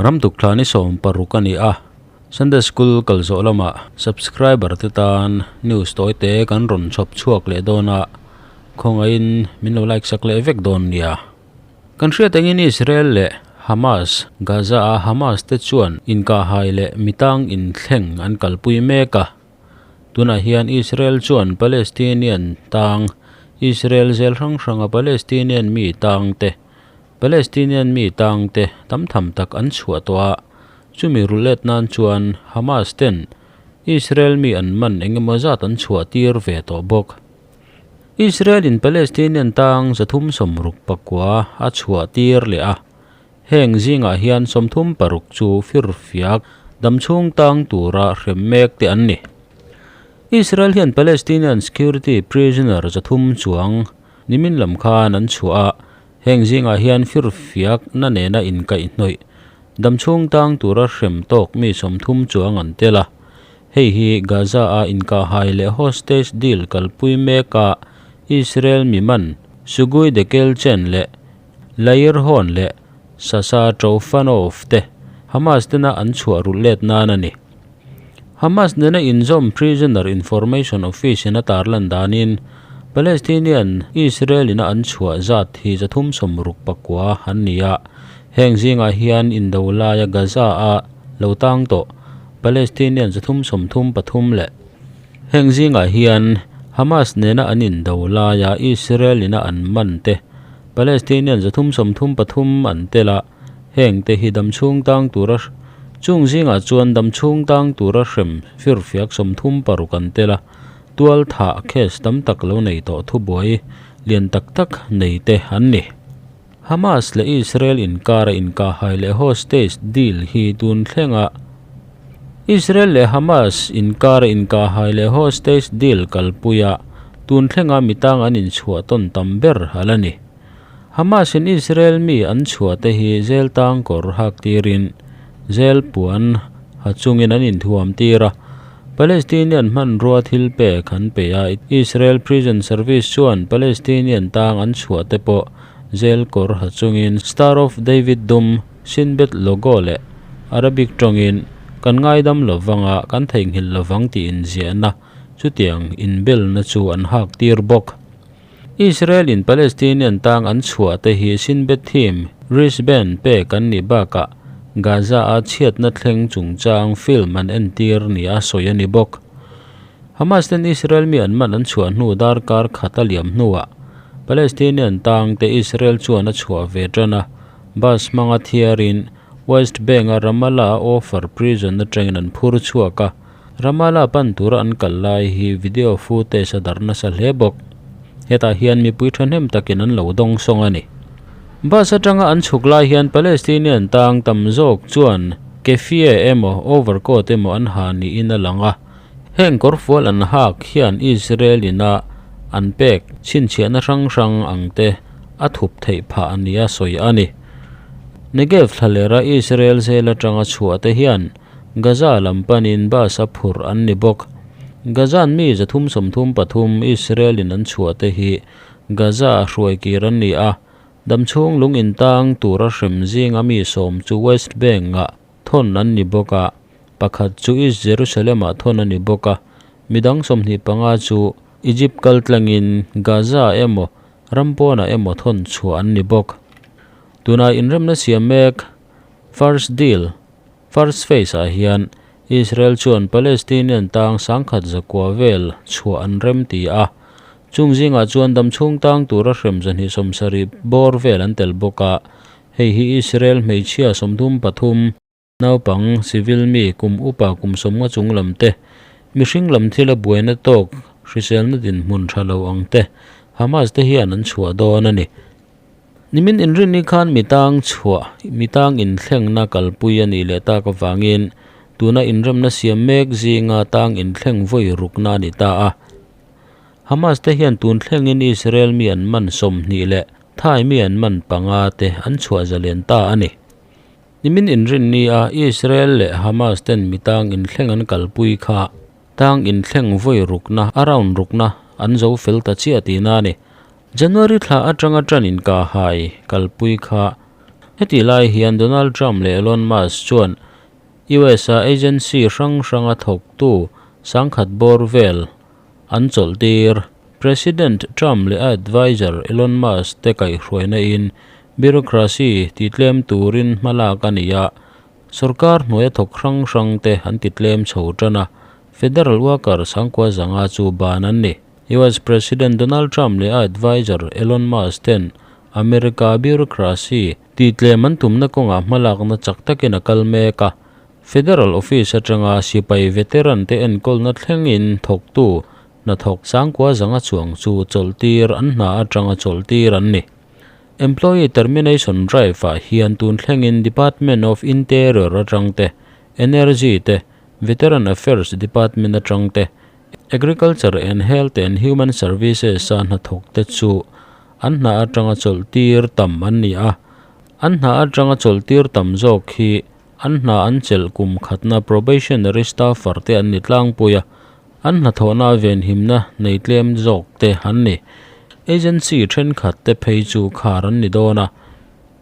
Ramtuk thla ni 16 a ni a, Sunday School kal zawh lamah subscriber te tan news tawi te kan rawn chhawp chhuak leh dawn a, khawngaihin min lo like sak leh vek dawn nia. Kan hriat angin Israel leh Hamas, Gaza a Hamas te chuan inkahhai leh mitang inthleng an kalpui mek a. Tunah hian Israel chuan Palestinian tang, Israel zel hrang hranga Palestinian mi tang te, Palestinian mi tang te tam tham tak an chhuah tawh a, chumi rulh let nan chuan Hamas ten Israel mi an man engemaw zat an chhuah tir ve tawh bawk. Israel in Palestinian tang 369 a chhuah tir leh a, heng zingah hian 36 chu firfiak damchhung tang tura hrem mek te an ni. Israel hian Palestinian security prisoner 300 chuang nimin lam khan an chhuah a, heng zingah hian firfiak na nena inkaihhnawih damchhung tang tura hrem tawk mi 30 chuang an tel a. Hei hi Gaza a inkahhai leh hostage deal kalpui mek a Israel mi man Sugui Dekel Chen leh Lair Horn leh Sasa Troufanov te Hamas tena an chhuah rulh let nan a ni. Hamas nena inzawm Prisoner Information Office in a tarlan danin Palestinian Israel ina an chhuah zat hi 369 an ni a, heng zingah hian indo laia Gaza a lo tang tawh Palestinian 333 leh heng zingah hian Hamas nena an indo laia Israel ina an man te Palestinian 333 an tel a, heng te hi damchhung tang tura chung zingah chuan damchhung tang tura hrem firfiak 36 an tel a, tual tha case tam tak lo nei tawh thu buai lian tak tak nei te an ni. Hamas leh Israel inkara inkahhai leh hostage deal hi tun thlenga Israel leh Hamas inkara inkahhai leh hostage deal kalpuia tun thlenga mitang an inchhuah tawn tam ber ala ni. Hamas in Israel mi an chhuah te hi zel tang kawr hak tirin zel puan ha chungin an inthuam tir a, Palestinian hman rua thil pek an pe a, Israel Prison Service chuan Palestinian tang an chhuah te pawh zel kawr ha chungin Star of David dum Shin Bet logo leh Arabic tawngin kan ngaidam lovanga kan theihnghilh lovang tih inziahna chutiang inbelna chu an hak tir bawk. Israel in Palestinian tang an chhuah te hi Shin Bet team wristband pek an nih bakah Gaza a chhiatna thleng chungchang film an entir ni a sawi a ni bawk. Hamas ten Israel mi an man an chhuah hnu darkar khat a liam hnuah Palestinian tang te Israel chuan a chhuah ve tan a, bus hmanga thiarin West Bank a Ramallah Ofer prison atangin an phur chhuak a, Ramallah pan tura an kal lai hi video footage a darh nasa hle bawk. Hetah hian mipui thahnem takin an lo dawng sawng a ni. Bus atanga an chhuk lai hian Palestinian tang tam zawk chuan keffiyeh emaw overcoat emaw an ha niin a lang a, heng kawrfual an hak hian Israel ina an pek chhinchhiahna hrang hrang ang te a thup theih phah a ni a sawi a ni. Negev thlalera Israel zel atanga chhuah te hian Gaza lam panin bus a phurh an ni bawk. Gazan mi 333 Israel in an chhuah te hi Gaza a hruai kir an ni a, damchhung lung intang tura hrem zinga mi 10 chu West Bank ah thawn an ni bawk a, pakhat chu East Jerusalem ah thawn a ni bawk a, midang 25 chu Egypt kaltlangin Gaza emaw rampawna emaw thawn chhuah an ni bawk. Tuna inremna siam mek first deal first phase ah hian Israel chuan Palestinian tang 109 vel chhuah an rem ti a, chung zingah chuan damchhung tang tura hrem 270 bawr vel an tel bawk a, hei hi Israel hmeichhia 33 naupang civil mi kum upa kum 50 chung lam te mihring lam thil a buaina tawk hriselna din hmun tha lo ang te Hamas te hian an chhuah dawn a ni. Nimin inrin ni khan mitang chhuah mitang inthlengna kalpui a nih leh tak awangin tuna inremna siam mek zinga tang inthleng vawi rukna a ni ta a. Hamas te hian tun thlengin Israel mi an man 20 leh Thai mi an man 5 te an chhuah zalen ta a ni. Nimin inrin ni a Israel leh Hamas ten mitang inthleng an kalpui kha tang inthleng vawi rukna a round rukna an zo fel ta chiah tihna a ni. January thla atanga tan inkahhai kalpui kha. Hetih lai hian Donald Trump leh Elon Musk chuan US-a agency hrang hranga thawktu sangkhat bawr vel an chawlhtir. President Trump leh a adviser Elon Musk te kaihhruaina in bureaucracy titlem turin hmalak a ni a, sorkar hnuaia thawk hrang hrang te an titlem chho tan a, federal worker sangkua zanga chu ban an ni. US President Donald Trump leh a adviser Elon Musk ten America bureaucracy tihtlem an tumna kawngah hmalakna chak takin a kal mek a, Federal office atanga sipai veteran te enkawlna thlengin thawktu hnathawk sangkua zanga chuang chu chawlhtir an hna atanga chawlhtir an ni. Employee Termination Drive ah hian tun thlengin Department of Interior atang te, Energy te, Veteran Affairs Department atang te, Agriculture and Health and Human Services a hnathawk te chu an hna atanga chawlhtir tam an ni a. An hna atanga chawlhtir tam zawk hi an hna an chelh kum khatna probationary staffer te an ni tlangpui a, an hnathawhna venhimna nei tlem zawk te an ni. Agency thenkhat te phei chu khar an ni dawn a.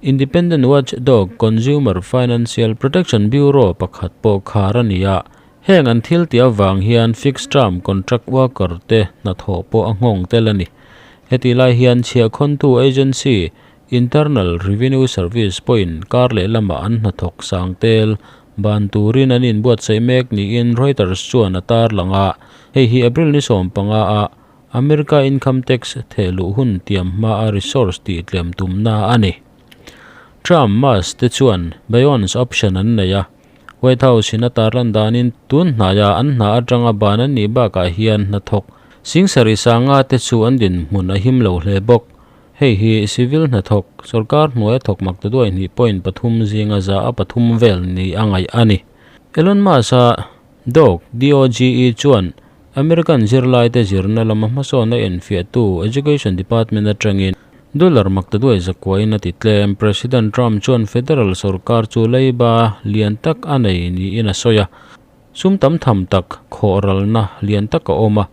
Independent watchdog Consumer Financial Protection Bureau pakhat pawh khar a ni a, Heng an thil tih avang hian fixed term contract worker te hnathawh pawh a nghawng tel a ni. Hetih lai hian chhiahkhawntu agency Internal Revenue Service pawhin kar leh lamah an hnathawk sang tel ban turin an inbuatsaih mek niin Reuters chuan a tarlang a, hei hi April ni 15 a America income tax thehluh hun tiam hmaa resource tih tlem tumna a ni. Trump Musk te chuan Beyonce option an nei a, White House in a tarlan danin tun hnaia an hna atanga ban an nih bakah hian hnathawk Singsarih sanga te chu an dinhmun a him lo hle bawk. Hei hi civil hnathawk sorkar hnuaia thawk maktaduai hnih point pathum zinga za a pathum vel ni a ngaih a ni. Elon Musk-a Dog, DOGE, chuan American zirlaite zirna lama hmasawnna enfiahtu Education Department atangin dollar maktaduai zakuain a ti tlem. President Trump chuan federal sorkar chu leiba lian tak a nei niin a sawi a, sum tam tham tak khawhralna lian tak a awm a,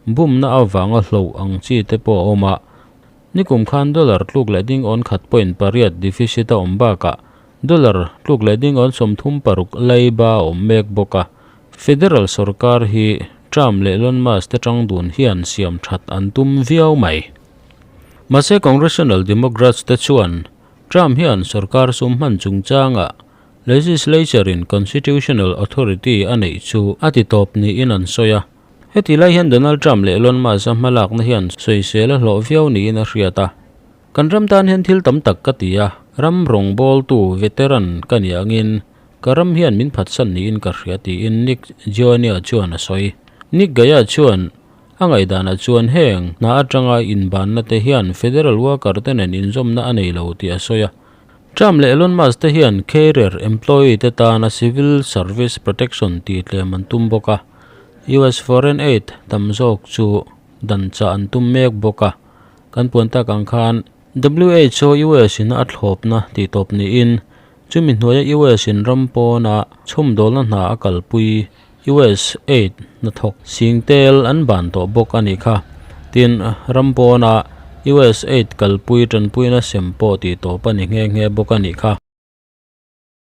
bumna avanga hloh ang chi te pawh a awm a. Nikum khan dollar tluk leh ding awn khat point pariat deficit a awm bakah Dollar tluk leh ding awn 36 leiba a awm mek bawk a, federal sorkar hi Trump leh Elon Musk te tang dun hian siam that an tum viau mai. Mahse Congressional Democrats te chuan Trump hian sorkar sum hman chungchangah legislature in constitutional authority a neih chu a ti tawp niin an sawi a. Heti lai hian Donald Trump leh Elon Musk a hmalakna hian sawisel a hlawh viau niin a hriat a. Kan ram tan hian thil tam tak ka ti a, ram rawngbawltu, veteran, ka nih angin ka ram hian min phatsan niin ka hria tiin Nick Gionia chuan a sawi. Nick Gaia chuan a ngaihdanah chuan heng hna atanga inbanna te hian federal worker te nen inzawmna a nei lo tih a sawi a. Trump leh Elon Musk te hian carrier employee te tana civil service protection tih tlem an tum bawk a, US foreign aid tam zawk chu dan chah an tum mek bawk a. Kan puan tak ang khan WHO US in a thlawpna tih tawp niin chumi hnuaia US in ram pawna chhawmdawlna hna a kalpui US aid hnathawk singtel an ban tawh bawk a nih kha. Tin, ram pawna US aid kalpui tanpuina sem pawh tih tawp a ni nghe nghe bawk a nih kha.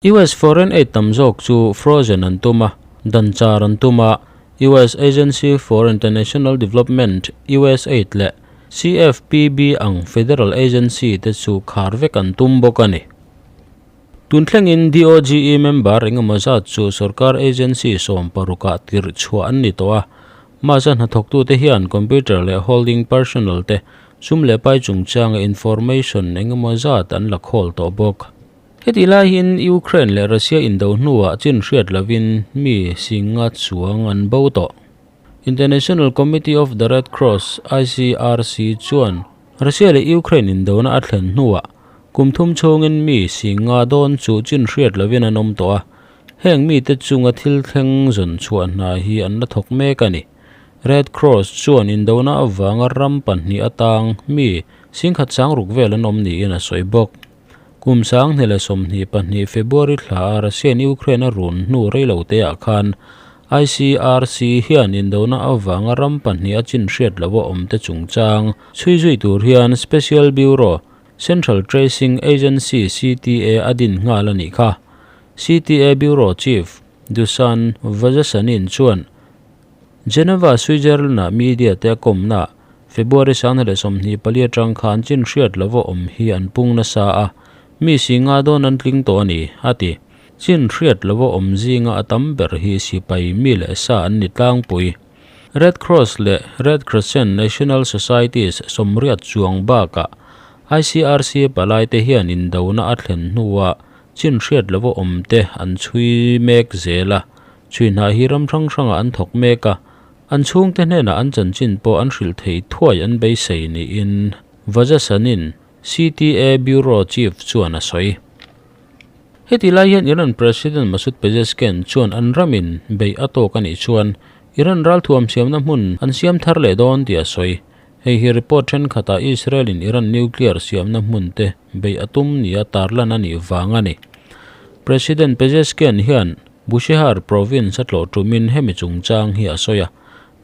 US foreign aid tam zawk chu frozen an tum a, dan char an tum a, US Agency for International Development, USAID, leh CFPB ang federal agency te chu khar vek an tum bawk a ni. Tun thlengin DOGE member engemaw zat chu sorkar agency 16 ah tirh chhuah an ni tawh a, mahse hnathawktute hian computer leh holding personnel te sum leh pai chungchanga information engemaw zat an la khawl tawh bawk. Hetih laiin Ukraine leh Russia indo hnuah chin hriat lovin mi singa chuang an bo tawh. International Committee of the Red Cross, ICRC, chuan Russia leh Ukraine indona a thlen hnuah kum thum chhungin mi singa dawn chu chin hriat lovin an awm tawh a, heng mite chunga thil thleng zawn chhuah hna hi an la thawk mek a ni. Red Cross chuan indona avanga ram pahnih atang mi singkhat sangruk vel an awm niin a sawi bawk. Kum 2022 February thla a Russian Ukraine a run hnu reilo te ah khan ICRC hian indona avanga ram pahnih a chin hriat lo a awm te chungchang chhui zui tur hian Special Bureau Central Tracing Agency, CTA, a din nghal a nih kha. CTA Bureau Chief Dusan Vajasanin chuan Geneva, Switzerland-ah media te a kawmna February 2024 atang khan chin hriat lova awm hi an pung nasa a, mi singa dawn an tling tawh a ni, a ti. Chin hriat lova awm zinga a tam ber hi sipai mi leh sa an ni tlangpui. Red Cross leh Red Crescent National Societies sawmriat chuang bakah ICRC palaite hian indona a thlen hnuah chin hriat lova awmte an chhui mek zel a, chhui hna hi ram hrang hrangah an thawk mek a, an chhungte hnenah an chanchin pawh an hrilh thei thuai an beisei niin Vajasanin CTA Bureau Chief chuan a sawi. Heti lai hian Iran President Masoud Pezeshkian chuan an ramin beih a tawk a nih chuan Iran ralthuam siamna hmun an siam thar leh dawn tih a sawi. Hei hi report thenkhatah Israel-in Iran nuclear siamna hmun te beih a tum nia tarlan a nih vang a ni. President Pezeshkian hian Bushehr province a tlawh tumin hemi chungchang hi a sawi a.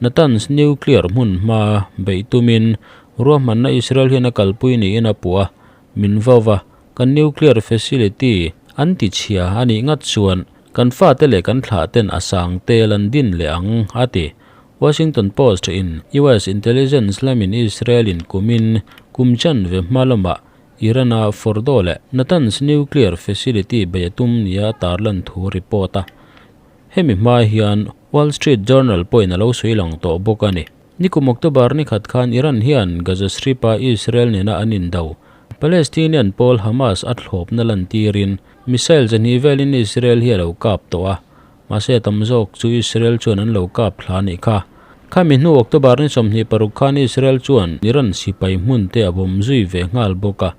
Natanz nuclear hmun hma beih tumin ruahmanna Israel hian a kalpui niin a puh a, min vau va, kan nuclear facility an ti chhia a nih ngat chuan kan fate leh kan thlah ten a sang tel an din leh ang, a ti. Washington Post in US intelligence lamin Israel in kumin kum chanve hma lamah Iran-a Fordow leh Natanz nuclear facility bei a tum nia a tarlan thu report a. Hemi hma hian Wall Street Journal pawhin a lo sawi lang tawh bawk a ni. Nikum October ni khat khan Iran hian Gaza Strip-a Israel nena an indo, Palestinian pawl Hamas a thlawpna lantirin missile zahnih velin Israel hi a lo kap tawh a, mahse a tam zawk chu Israel chuan an lo kap thla a nih kha. Khami hnu October ni 26 khan Israel chuan Iran sipai hmun te a bawm zui ve nghal bawk a,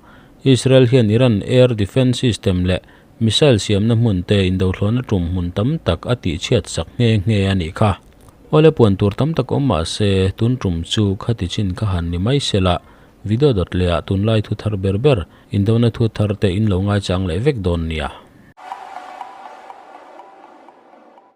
Israel hian Iran air defence system leh missile siamna hmun te indothlawhna tum hmun tam tak a tihchhiat sak nghe nghe a nih kha. Awle puan tur tam tak awm mah se, tun tum chu khati chin kha han ni mai sela, video dawt leh ah tunlai thu thar ber ber, indona thu thar te in lo ngaichang leh vek dawn nia.